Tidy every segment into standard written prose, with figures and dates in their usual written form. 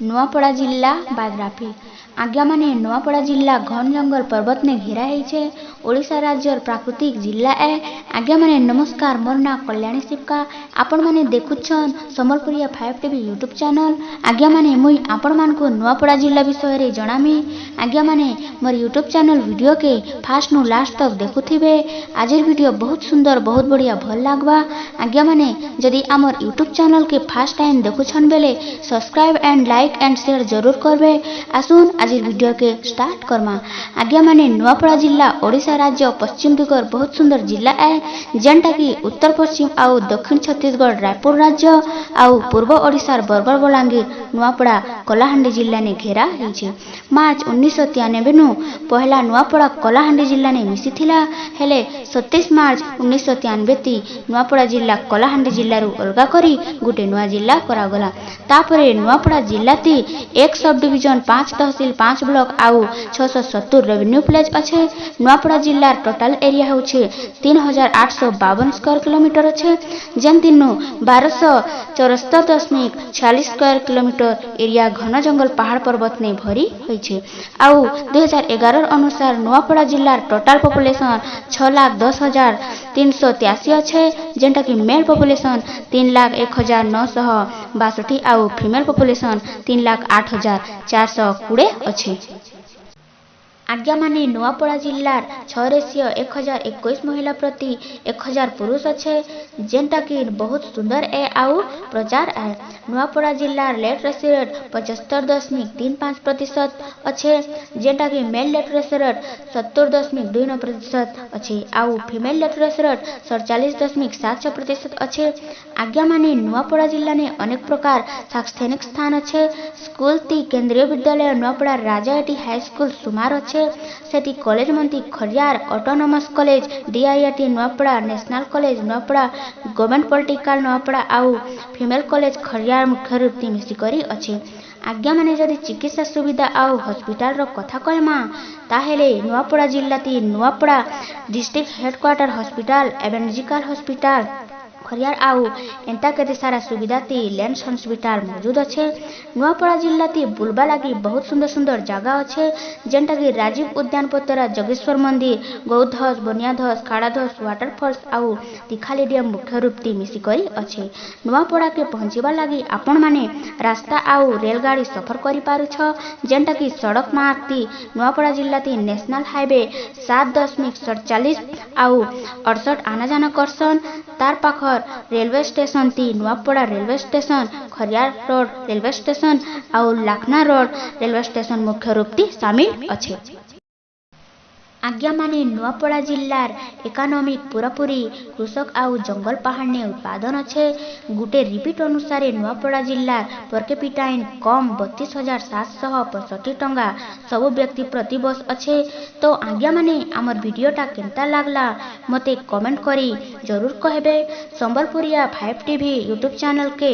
ନୂଆପଡ଼ା ଜିଲ୍ଲା ବାୟୋଗ୍ରାଫି। ଆଜ୍ଞାମାନେ, ନୂଆପଡ଼ା ଜିଲ୍ଲା ଘନ ଜଙ୍ଗଲ ପର୍ବତନେ ଘେରା ହେଇଛେ। ଓଡ଼ିଶା ରାଜ୍ୟର ପ୍ରାକୃତିକ ଜିଲ୍ଲା ଏ। ଆଜ୍ଞାମାନେ ନମସ୍କାର, ମୋର ନାଁ କଲ୍ୟାଣୀ ସିପ୍କା। ଆପଣମାନେ ଦେଖୁଛନ୍ ସମ୍ବଲପୁରିଆ 5 ଟିଭି ୟୁଟ୍ୟୁବ୍ ଚ୍ୟାନେଲ୍। ଆଜ୍ଞାମାନେ, ମୁଇଁ ଆପଣମାନଙ୍କୁ ନୂଆପଡ଼ା ଜିଲ୍ଲା ବିଷୟରେ ଜଣାମି। ଆଜ୍ଞାମାନେ, ମୋର ୟୁଟ୍ୟୁବ୍ ଚ୍ୟାନେଲ୍ ଭିଡ଼ିଓକେ ଫାଷ୍ଟ ନୁ ଲାଷ୍ଟ ତକ୍ ଦେଖୁଥିବେ। ଆଜିର ଭିଡ଼ିଓ ବହୁତ ସୁନ୍ଦର, ବହୁତ ବଢ଼ିଆ, ଭଲ ଲାଗ୍ବା। ଆଜ୍ଞାମାନେ, ଯଦି ଆମର ୟୁଟ୍ୟୁବ୍ ଚ୍ୟାନେଲ୍କେ ଫାଷ୍ଟ ଟାଇମ୍ ଦେଖୁଛନ୍ ବେଲେ subscribe and like and share ଜରୁର କରବେ। ଆସୁନ୍, ଆଜିର ଭିଡ଼ିଓକେ ଷ୍ଟାର୍ଟ କର୍ମା। ଆଜ୍ଞାମାନେ, ନୂଆପଡ଼ା ଜିଲ୍ଲା ଓଡ଼ିଶା ରାଜ୍ୟ ପଶ୍ଚିମ ଦିଗର ବହୁତ ସୁନ୍ଦର ଜିଲ୍ଲା ଏ, ଯେନ୍ଟାକି ଉତ୍ତର ପଶ୍ଚିମ ଆଉ ଦକ୍ଷିଣ ଛତିଶଗଡ଼ ରାୟପୁର ରାଜ୍ୟ ଆଉ ପୂର୍ବ ଓଡ଼ିଶାର ବରଗଡ଼, ବଲାଙ୍ଗୀର, ନୂଆପଡ଼ା, କଳାହାଣ୍ଡି ଜିଲ୍ଲାନେ ଘେରା ହେଇଛେ। ମାର୍ଚ୍ଚ 1993ନୁ ପହିଲା ନୂଆପଡ଼ା କଳାହାଣ୍ଡି ଜିଲ୍ଲାନେ ମିଶିଥିଲା। ହେଲେ 27 ମାର୍ଚ୍ଚ 1993ତି ନୂଆପଡ଼ା ଜିଲ୍ଲା କଳାହାଣ୍ଡି ଜିଲ୍ଲାରୁ ଅଲଗା କରି ଗୋଟେ ନୂଆ ଜିଲ୍ଲା କରାଗଲା। ତାପରେ ନୂଆପଡ଼ା ଜିଲ୍ଲାତି ଏକ ସବ୍ ଡିଭିଜନ, 5 ତହସିଲ, 5 ବ୍ଲକ ଆଉ 670 ରେଭିନ୍ୟୁ ଭିଲେଜ ଅଛେ। ନୂଆପଡ଼ା ଜିଲ୍ଲାର ଟୋଟାଲ ଏରିଆ ହେଉଛେ 3852 ସ୍କୋୟାର କିଲୋମିଟର ଅଛେ, ଯେନ୍ତିନୁ 1274.46 ସ୍କୋୟାର କିଲୋମିଟର ଏରିଆ ଘନ ଜଙ୍ଗଲ ପାହାଡ଼ ପର୍ବତ ନେ ଭରି ହୋଇଛେ। ଆଉ 2011 ଅନୁସାର ନୂଆପଡ଼ା ଜିଲ୍ଲାର ଟୋଟାଲ ପପୁଲେସନ 6,10,383 ଅଛେ, ଯେନ୍ଟାକି ମେଲ୍ ପପୁଲେସନ 3,01,962 ଆଉ ଫିମେଲ୍ ପପୁଲେସନ 3,08,420 ଅଛେ। ଆଜ୍ଞାମାନେ, ନୂଆପଡ଼ା ଜିଲ୍ଲାର 6 ରେସିଓ 1021 ମହିଳା ପ୍ରତି 1000 ପୁରୁଷ ଅଛେ, ଯେନ୍ଟାକି ବହୁତ ସୁନ୍ଦର ଏ ଆଉ ପ୍ରଚାର ଏ। ନୂଆପଡ଼ା ଜିଲ୍ଲାର ଲିଟରେସି ରେଟ୍ 75.35% ଅଛେ, ଯେନ୍ଟାକି ମେଲ୍ ଲିଟରେସି ରେଟ୍ 70.29% ଅଛେ ଆଉ ଫିମେଲ୍ ଲିଟରେସି ରେଟ୍ 47.76% ଅଛେ। ଆଜ୍ଞାମାନେ, ନୂଆପଡ଼ା ଜିଲ୍ଲାନେ ଅନେକ ପ୍ରକାର ଶୈକ୍ଷଣିକ ସ୍ଥାନ ଅଛେ। ସ୍କୁଲ ତି କେନ୍ଦ୍ରୀୟ ବିଦ୍ୟାଳୟ ନୂଆପଡ଼ା, ରାଜାଏଟି ହାଇସ୍କୁଲ ସୁମାର ଅଛେ। ସେଠି କଲେଜ ମନ୍ତି Khariar autonomous college, DIET Nuapada, national college Nuapada, government political Nuapada ଆଉ ଫିମେଲ୍ କଲେଜ ଖରିଆର ମୁଖ୍ୟ ରୂପେ ମିଶିକରି ଅଛେ। ଆଜ୍ଞାମାନେ, ଯଦି ଚିକିତ୍ସା ସୁବିଧା ଆଉ ହସ୍ପିଟାଲର କଥା କହେମା, ତାହେଲେ ନୂଆପଡ଼ା ଜିଲ୍ଲାତି Nuapada district headquarter hospital, evangelical hospital Khariar ଆଉ ଏନ୍ତା କେତେ ସାରା ସୁବିଧାତି ଲେନ୍ସ ହସ୍ପିଟାଲ ମୌଜୁଦ ଅଛେ। ନୂଆପଡ଼ା ଜିଲ୍ଲାତି ବୁଲବା ଲାଗି ବହୁତ ସୁନ୍ଦର ସୁନ୍ଦର ଜାଗା ଅଛେ, ଯେନ୍ଟାକି ରାଜୀବ ଉଦ୍ୟାନ ପତରା, ଜଗେଶ୍ୱର ମନ୍ଦିର, ଗୌଧସ, ବନିଆଧସ, ଖାଡ଼ାଧସ ୱାଟରଫଲ୍ସ ଆଉ ତିଖାଲି ଡ୍ୟାମ୍ ମୁଖ୍ୟ ରୂପତି ମିଶିକରି ଅଛେ। ନୂଆପଡ଼ାକେ ପହଞ୍ଚିବା ଲାଗି ଆପଣମାନେ ରାସ୍ତା ଆଉ ରେଲଗାଡ଼ି ସଫର କରିପାରୁଛ, ଯେନ୍ଟାକି ସଡ଼କ ମାର୍ଗତି ନୂଆପଡ଼ା ଜିଲ୍ଲାତି ନ୍ୟାସନାଲ ହାଇୱେ 7.47 ଆଉ 68 ଆନାଜାନା କରସନ୍। ତାର ପାଖର ରେଲୱେ ଷ୍ଟେସନ ତି Nuapada railway station, Khariar road railway station ଆଉ ଲାଖନା ରୋଡ ରେଲୱେ ଷ୍ଟେସନ ମୁଖ୍ୟ ରୂପତି ସାମିଲ ଅଛେ। ଆଜ୍ଞାମାନେ, ନୂଆପଡ଼ା ଜିଲ୍ଲାର ଇକୋନୋମିକ୍ ପୁରାପୁରି କୃଷକ ଆଉ ଜଙ୍ଗଲ ପାହାଡ଼ନେ ଉତ୍ପାଦନ ଅଛେ। ଗୁଟେ ରିପୋର୍ଟ ଅନୁସାରେ ନୂଆପଡ଼ା ଜିଲ୍ଲାର ପର କ୍ୟାପିଟା ଇନକମ୍ 32,765 ଟଙ୍କା ସବୁ ବ୍ୟକ୍ତି ପ୍ରତି ବର୍ଷ ଅଛେ। ତ ଆଜ୍ଞାମାନେ, ଆମର ଭିଡ଼ିଓଟା କେନ୍ତା ଲାଗଲା ମତେ କମେଣ୍ଟ କରି ଜରୁର କହେବେ। ସମ୍ବଲପୁରିଆ 5 ଟିଭି ୟୁଟ୍ୟୁବ୍ ଚ୍ୟାନେଲ୍କେ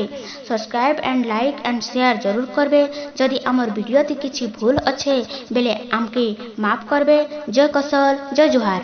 subscribe and like and share ଜରୁର କରବେ। ଯଦି ଆମର ଭିଡ଼ିଓତି କିଛି ଭୁଲ ଅଛେ ବେଲେ ଆମକେ ମାଫ କରବେ। ଜୟ କୋଶଲ, ଜୟ ଜୁହାର।